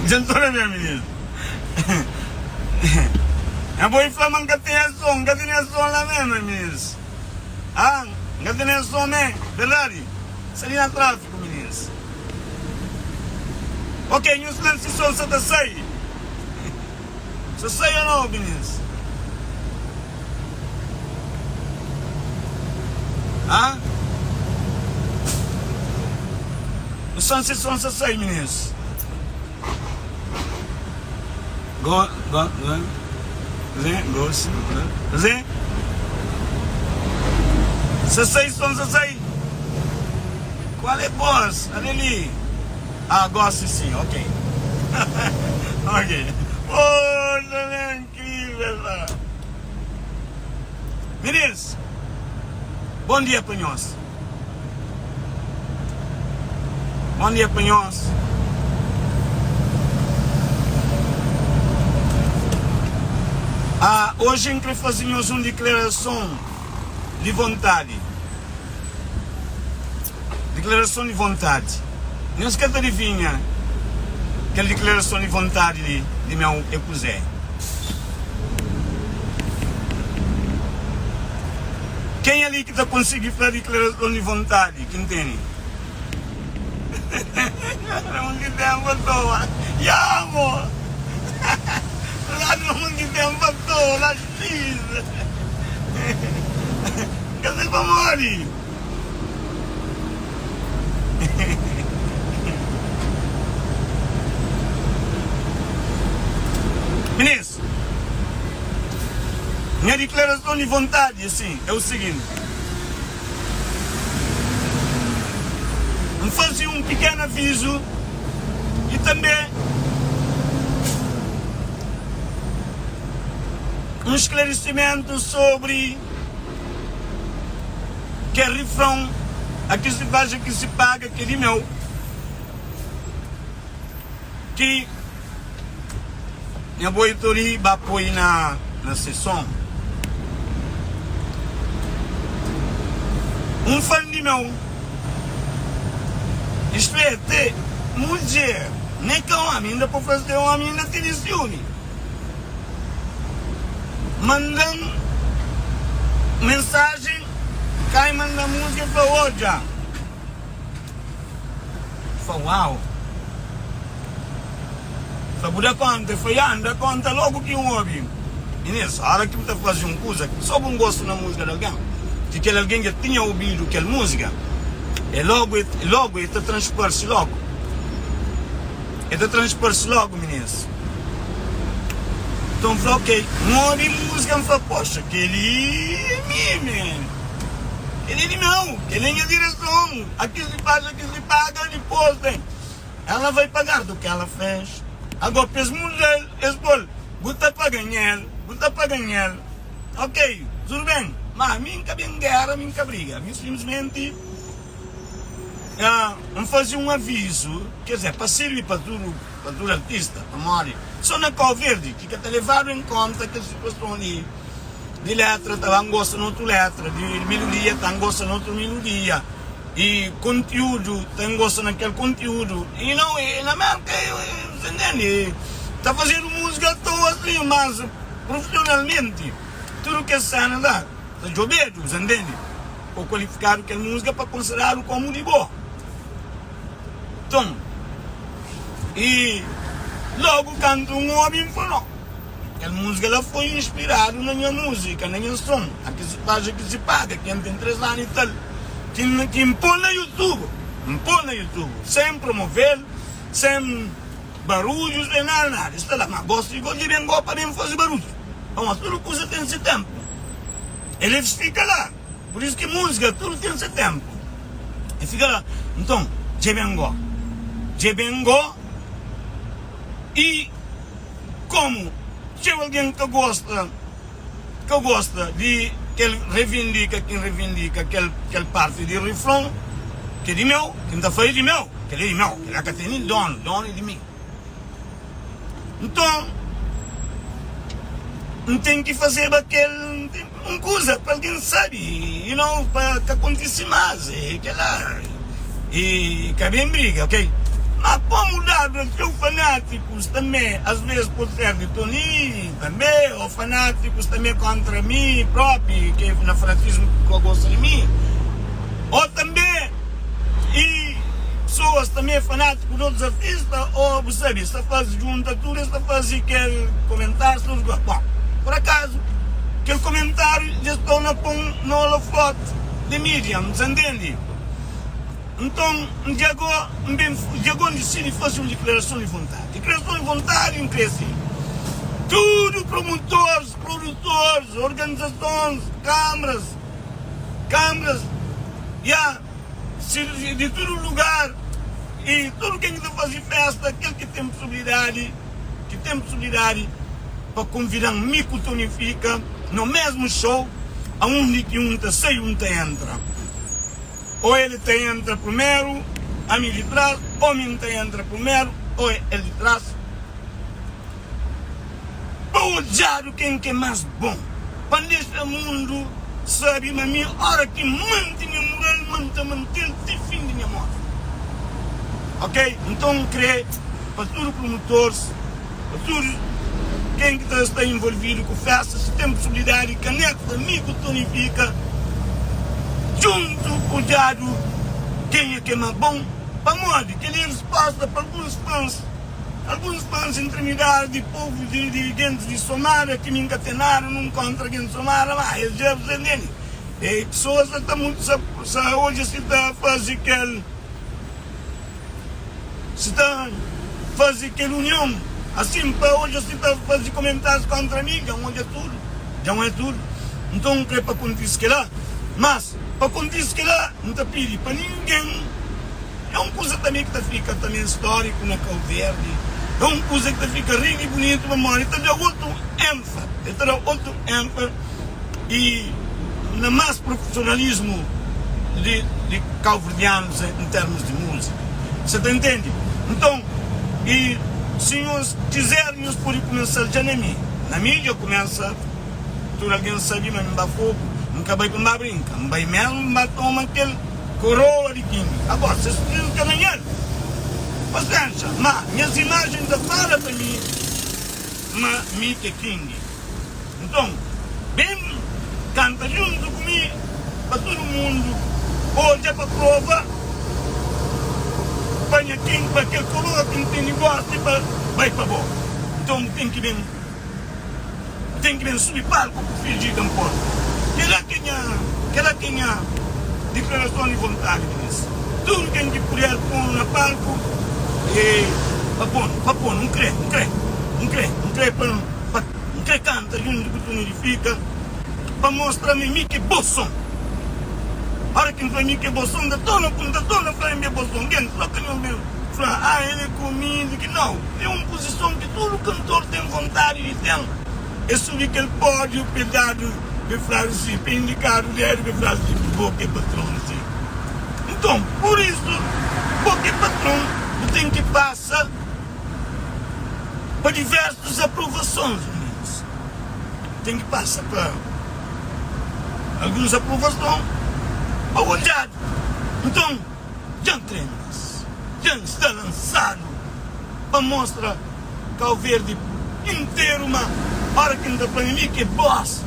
Dja N torna ben, mininu. Nha boi fla ma N ka ten son, N ka tene son la mé, mininus. Ah, N ka tene son mé, verdadi? Sta li na tráfiku, mininus. Ok, nhos fla-m si son sa ta sai. Sa sai ô nau, mininus? Ah? Nhos fla-m si son sa sai, mininus. Go, go, go. Zé, go, si, go. Zé. Sa sai, son sa sai. Qual é boss? Olha ali. Ah, gosto sim, ok. ok. Poxa, é incrível. Lá. Meninos, bom dia para nós. Bom dia pa nhos. Ah, oji N kre faze nhos un diklarason di vontadi. Diklarason di vontadi. Nhos ka ta divinha kel diklarason di vontadi li di meu é kuzê? Kenha li ki ta konsigi fla diklarason di vontadi ki N tene? Un ki ten pa toa Ya amor Ladu un ki ten pa toa La xis N ka sai pamodi Minis Nha diklarason di vontadi asin é u siginti. N faze un pikenu avizu i tanbê un sklarisimentu sobri kel rifron A ki si faz, a ki si paga, ki é di meu, ki nha boi Tori ba poi na se son. Un fan di meu, istu é, te mudjer, ne ka omi, inda pa fla si é omi inda tene siumi, manda-m mensajen, kai manda múzika, el fla, Odja! El fla, Uau! Fla, Bu da konta? El fla, Ya, N da konta logu ki N obi. Inês, Óra ki bu ta faze un kuza, sô bu ngosta na múzika di algen, ki kel algen dja tinha obidu kel múzika, é logu, logu el ta transparse logu. El ta transparse logu, minês. Nton N fla, Ok. N obi múzika, N fla, Poxa, kel-li é mi, man. Kel-li é di meu, kel-li é nha direson. Aki si faz, aki si paga, dipôs ben. Ela vai pagar do que ela fez. Agora pa es mudal, es pol, bu ta paga nhel, bu ta paga nhel. Ok, tudo bem, ma mi nka ben guerra, mi nka briga. Mi simplesmente N faze un avizu, quer dizer, pa sirbi pa tudu, pa tudu artista, pamodi so na Cabo Verde ki ka ta levadu em conta kel situason li di letra ta ba ngosta na otu letra, di melodia ta ngosta na otu melodia. E kontiúdu ta ngosta na kel kontiúdu e não e na Merka você entende ta fazedu múzika atoa asin mas profissionalmenti tudu kes sena la ta djobedu você entende pa kualifikadu kel múzika pa konsideradu komu di bo nton e logu kantu un obi N fla no Kel múzika la foi inspiradu na nha múzika, na nha son, A que se faz, a que se paga, ki N ten 3 anu i tal, ki N ki N pô na YouTube, N pô na YouTube, sen promove-l, sen barudju, sen nada, nada, sta la. Ma gosi go dja ben go pa ben faze barudju, pamodi tudu kuza ten se tenpu. El fika la, pur isu ki múzika tudu ten se tenpu. El fika la, nton dja ben go, dja ben go i. Komu txeu algen ka gosta ka gosta di kel revindika ki N revindika kel kel parti di rifron ki é di meu, ki N ta fla é di meu, kel é di meu, kel la ka ten nin donu, donu é di mi. Nton N ten ki fazeba kel un kuza pa algen sabe, you know, pa ka kontise más, é kel la. E ka ben briga, ok? Ma komu dadu el txeu fanátikus tanbê, asvês pode ser di Tony tanbê, ô fanátikus tanbê kóntra mi própi, ke na fanatismu ki ka gosta di mi, ô tanbê i pesoas tanbê fanátiku di otus artista, ô bu sabe, es ta faze djunta tudu, es ta faze kel komentáriu, tudu kuza. Bon, pur akazu, kel komentáriu dja sta na pon na olofóti di mídia, bu ta ntende? Nton, N dja-go, N ben, dja-go N disidi fase un diklarason di vontadi. Diklarason di vontadi N kre si tudu promotores, produtores, organizasons, kamras, kamras, ya, si di tudu lugar i tudu ken ki ta fase festa, kel ki ten posibilidadi, ki ten posibilidadi pa konvidan mi ku Tony Fika no mesmu show, aundi ki un ta sai un ta entra. Ô el ta entra primeru, ami di tras, ô mi N ta entra primeru, ô el di tras. Pa odjadu ken ki é más bon, pa N dexa mundu sabe ma mi, óra ki N mante nha mural, ma N ta mante-l ti fin di nha mórti. Ok? Nton N krê pa tudu promotors, pa tudu ken ki ta sta involvidu ku festa, si ten pusibilidadi, kanekta mi ku Tony Fika djuntu, odjadu kenha ki é más bon. Pamodi kel-li é resposta pa alguns fãs, alguns fãs intimidadu di povu di di gentis di Somada, ki mi N ka ten nada nun kontra gentis di Somada, má es dja bu ta ntende. E pesoas sa ta mutu sa sa odja si ta faze kel. Si ta faze kel union asin pa odja si ta faze komentarius kontra mi, dja N odja tudu, dja N oja tudu. Nton N kre pa kontise kela, mas pa kontise kela N ta pidi pa ningen. É un kuza tanbe ki ta fika tanbe storiku na Kau Verdi, é un kuza ki ta fika riku i bunitu pamodi el ta da otu enfa, el ta da otu enfa i na mas profissionalismu di di kauverdianus em termus di música. Você ta entende? Nton, i si nhos kizer nhos pode kumesa-l dja na mi. Na mi dja kumesa, tudu algen sabe ma mi N ba Fogo, N ka bai pa N ba brinka, N bai mesmu pa N ba toma kel koroa di king. Agora, si es N ka ganha-l, pasienxa, ma nhas imajen ta fala pa mi ma mi ke king. Nton, ben kanta djuntu ku mi pa tudu mundu odja pa prova pa nha king pa kel koroa ki N tene gosi pa bai pa bo. Nton, bu ten ki ben bu ten ki ben subi palku ku fidju i kanpor. Kela ki nha kela ki nha diklarason di vontadi di mis. Tudu ken ki puder ponu na palku e pa ponu pa ponu. N kre N kre N kre N kre pa Pa N kre kanta juntu ku Tony di Fika Pa mostra ma mi ki bo son Ora ki N fla mi ki bo son N ta torna N ta torna fla mi bo son Gen fla ka nhos ben fla Ah el é kumidi ki Nau é un puzison ki tudu kantor ten vontadi di ten É subi kel pódiu pa el dadu pa el fladu si Pa indikadu dedu pa el fladu si Bo ki é patron si Nton pur isu bo ki é patron Bu ten ki pasa Pa diversus aprovasons, meninos ten ki pasa pa alguns aprovason pa odjadu. Nton, dja N trena mas, dja N sta lansadu pa mostra Kau Verdi interu ma ora ki N ta fla mi ki é boss,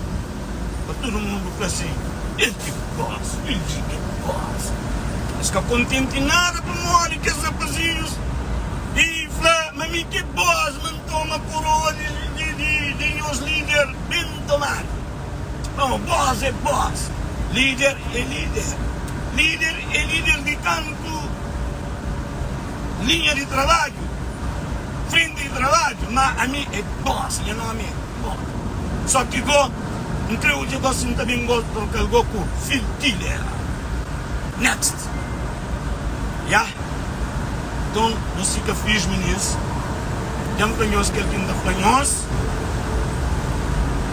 pa tudu mundu fla si, el ki boss, el ki é boss. Es ka kontenti nada pamodi kes rapazinhus i fla ma mi ki é boss, ma N toma koroa di nhos líder ben tomadu. Pamodi boss é boss, líder é líder. Líder é líder di kantu linha di trabadju, frenti di trabadju, ma ami é boss, nha nomi é boss. Só ki go N kre odja gosi N ta ben go troka-l go ku Phil Tiller. Next. Ya. Nton, nhos fika fris, minis. Dja N fla nhos kel ki N ta fla nhos.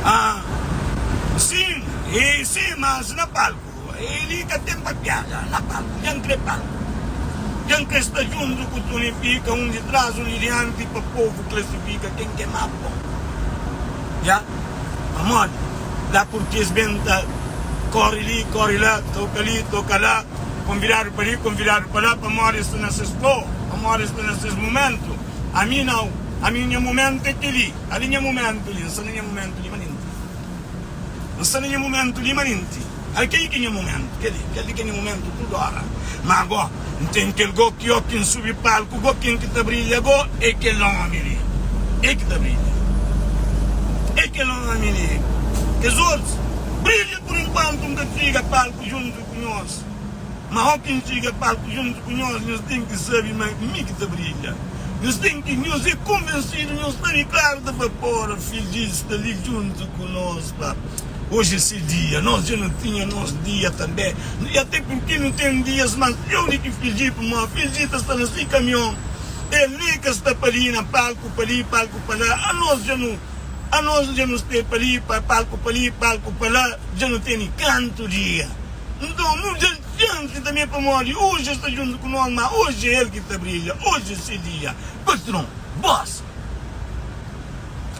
Ah, sin, e sin, mas na palku. E li ka ten pa piada, na palku. Dja N kre palku. Dja N kre sta djuntu ku Tony Fika, un di tras, un di dianti, pa povu klasifika ken ki é más bon. Ya. Pamodi? La purki es ben ta kóre li, kóre la, toka li, toka la. Konvidadu pa li, konvidadu pa la, pamodi es sta na ses flow, pamodi es sta na ses mumentu. Ami nau, ami nha mumentu é kel-li, ali nha mumentu li, N sta na nha mumentu li manenti. N sta na nha mumentu li manenti. Ali kel-li ki é nha mumentu, kel-li, kel-li ki é nha mumentu tudu óra. Má gó, N ten kel gó ki ó ki N subi palku gó ken ki ta brilha gó é kel ómi li. É ki ta brilha. É kel ómi li. Kes otus brilha pur inkuantu N ka txiga palku djuntu ku nhos. Má ó ki N txiga palku djuntu ku nhos, nhos ten ki sabe ma mi ki ta brilha. Nhos ten ki, nhos é konvensidu, nhos sabe klaru ta fla, Pora, Filiz sta li djuntu ku nos pa oji é se dia. Nos dja nu tinha nos dia tanbê. I até purki nu ten dias más txeu di ki Filiz, pamodi Filiz ta sta na se kamion, el li ka sta pa li na palku pa li, palku pa la. Anos dja nu, anos dja nu sta pa li, pa palku pa li, palku pa la, dja nu tene kantu dia. Nton, nu da-l xansi tanbê, pamodi oji el sta djuntu ku nos, má oji é el ki ta brilha, oji é se dia. Patron, bós!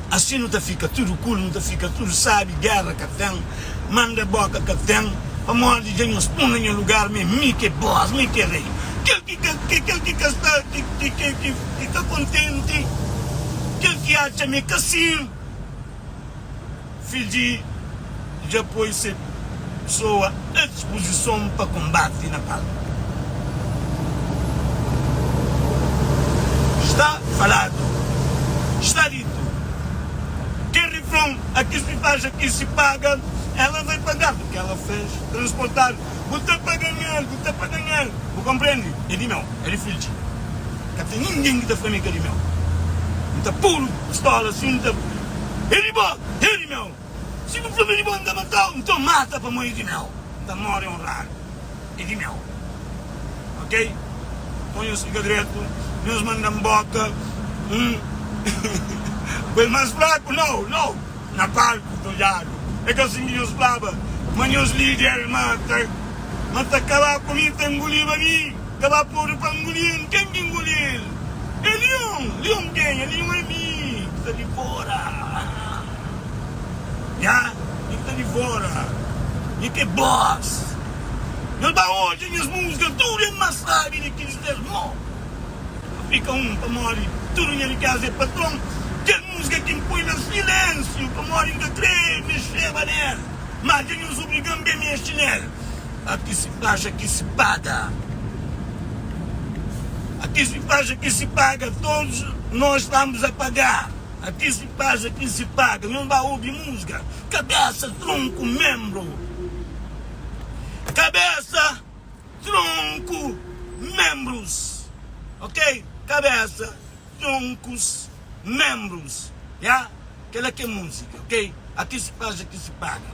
Asi nu ta fika tudu kul, nu ta fika tudu sábi, géra ka ten, manda bóka ka ten, pamodi dja nhos pô-m na nha lugar, ma é mi ki é bós, mi ki é rei. Kel ki ka, kel ki ka sta, ki, ki, ki, ki ka kontenti, kel ki atxa ma é ka sin. Fiji dja poi se pesoa a dispozison pa konbati na palku. Sta faladu, sta ditu. Kel rifron aqui se faz, aqui se paga, ela vai pagar porque ela fez transportado. Bu ta paga nel, bu ta paga nel. Bu konprendi? É di meu, é di Fiji. Ka ten ningen ki ta fla mi ka di meu. N ta puru pistola si N ta. É di bo, é di meu. Si bu fla ma é di bo N ta matau, nton mata pamo é di meu. N ta more onradu. É di meu. Ok? Nton nhos fika dretu, nhos manda-m boka. Hum. Ku el más fraku? Nau, nau. Na palku ta odjadu. É ka sin ki nhos flaba ma nhos líder ma ta ma ta kaba ku mi, ta nguliba mi, kaba podu pa nguli-l. Ken ki nguli-l? É lion! Lion kenha? Lion é mi ki ta divora. Nha, mi ki ta divora. Mi ki é boss. Nhos ba odja nhas múzika, tudu é más sábi di ki di ses mon. Fika un pamodi tudu nha rikeza é patron. Kel musika ki N poi na silensiu pamodi N ka kre mexeba nel. Ma dja nhos obriga-m ben mexe nel. Aki si faz, aki si paga. Aki si faz, aki si paga. Todos nós estamos a pagar. Aki si faz, aki si paga. Nhos ba obi musika. Kabesa, tronku, membru. Kabesa. Tronku, membrus, ok? Kabesa, tronkus, membrus, ya? Kela ke musika, ok? Aki si faz, aki si paga.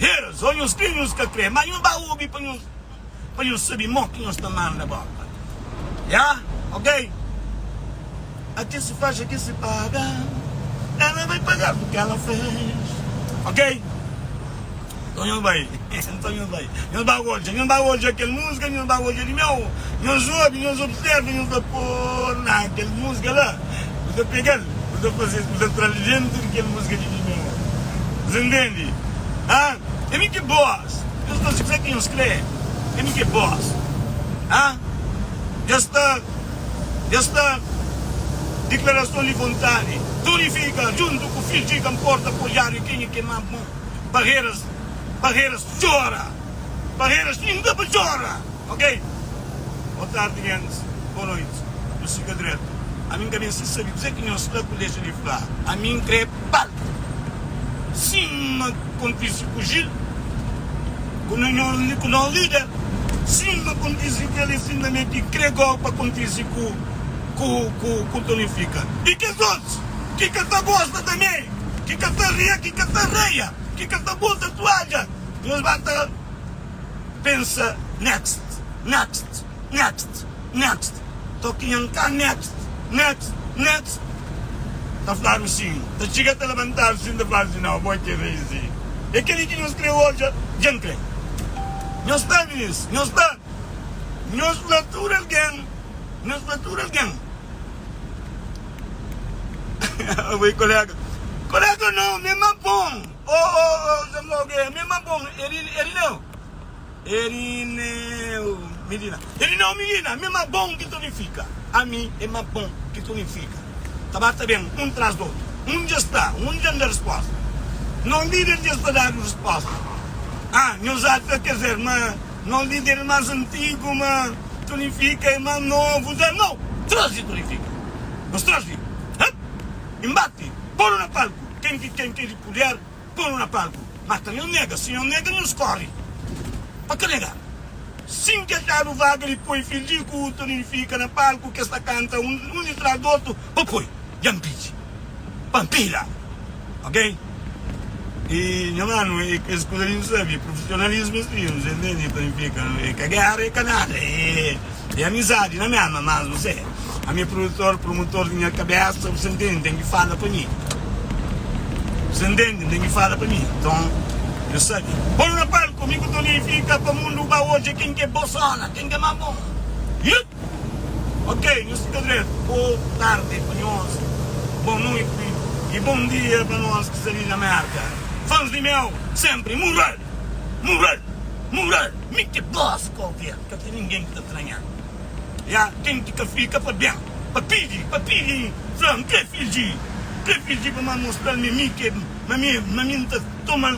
Haters, ô nhos kre, nhos ka kre, ma nhos ba obi pa nhos, pa nhos sabi mo ki nhos ta manda boka, ya? Ok? Aki si faz, aki si paga. Ela vai pagar porque ela fez, ok? Nton nhos bai, nton nhos bai, nhos ba odja, nhos ba odja kel múzika, nhos ba odja di meu, nhos obi, nhos observa, nhos ta pô na kel múzika la, bu ta pega-l, bu ta faze, bu ta tra-l di dentu di kel múzika di di meu. Nhos ntende? Ha? É mi ki bós. Nhos faze kuzê ki nhos krê, é mi ki bós. Ha? Dja sta, dja sta diklarason di vontadi. Tony Fika, djuntu ku Phil G, ka nporta apoiadu kenha ki é má bon. Barreiras, barreiras txora, barreiras inda pa txora, ok? Boa tardi gentis, boa noiti, nhos fika dretu. Ami N ka ben si sabi kuzê ki nhos fla ku dexa di fla. Ami N kre palku. Sima kontisi ku Gil, ku ku nos lider, sima kontisi ku el, e sin tanbe ki kre go pa kontisi ku ku ku ku Tony Fika. I kes otus ki ka ta gosta tanbe. Ki ka ta ria, ki ka ta reia, ki ka ta bota tuadja, nhos ba ta pensa next, next, next, next, toki nha nka next, next, next, ta fladu sin, ta txiga ta labantadu sin, ta fladu sin, nau, bo é ki rei si, é keli ki nhos kre odja, dja N kre. Nhos sta, minis, nhos sta, nhos fla tudu algen, nhos fla tudu algen. Oi kolega Kolega não, mi é má bom Oh, oh, oh, Zé Mlogue, mi é má bom Eri, eri não. Erineu Midina Erineu Midina mi é más bon ki Tony Fika Ami é más bon ki Tony Fika Ta ba ta ben un tras di otu Un dja sta, un dja N da resposta Nos lider dja sta dadu resposta Ah, nhos ata ker dizer ma nos lider é más antigu Ma Tony Fika é más novu Dja no, traze Tony Fika Nhos traze Hap! Inbati, pô-nu na palku Ken ki ten kel puder Pô-nu na palku. Ma ka nhos nega. Si nhos nega, nhos kóre pa ka nega. Sin ki atxadu vaga di poi Fildji ku Toninhu fika na palku ki es ta kanta un di tras di otu pa poi dja N pidi pa N pila. Ok? I nha manu, es kuza li N sabe, profisionalismu es li, N ntende? Toninhu fika, e ka géra, e ka nada, e amizadi na mesma, mas N se, ami é produtor, promotor di nha kabesa, bu sa ntende? Ten ki fala pa mi. Você ntende? N ten ki fala pa mi. Nton, nhos sabe. Pô-nu na palku, mi ku Tony fika pa mundu ba odja ken ki é bosona, ken ki é más bon. Yup! Ok, nhos fika dretu. Bo tardi pa nhos, bon noiti i bon dia pa nos ki sta li na Merka. Fãs di meu, senpri mural! Mural! Mural! Mi ki é boss, Cau Verde, ka ten ningen ki ta tranha-m. Ya ken ki ka fika pa ben pa pidi pa pidi fla N kre fidji N kre fidji pa ma mostra-l ma mi ke ma mi ma mi N ta toma-l.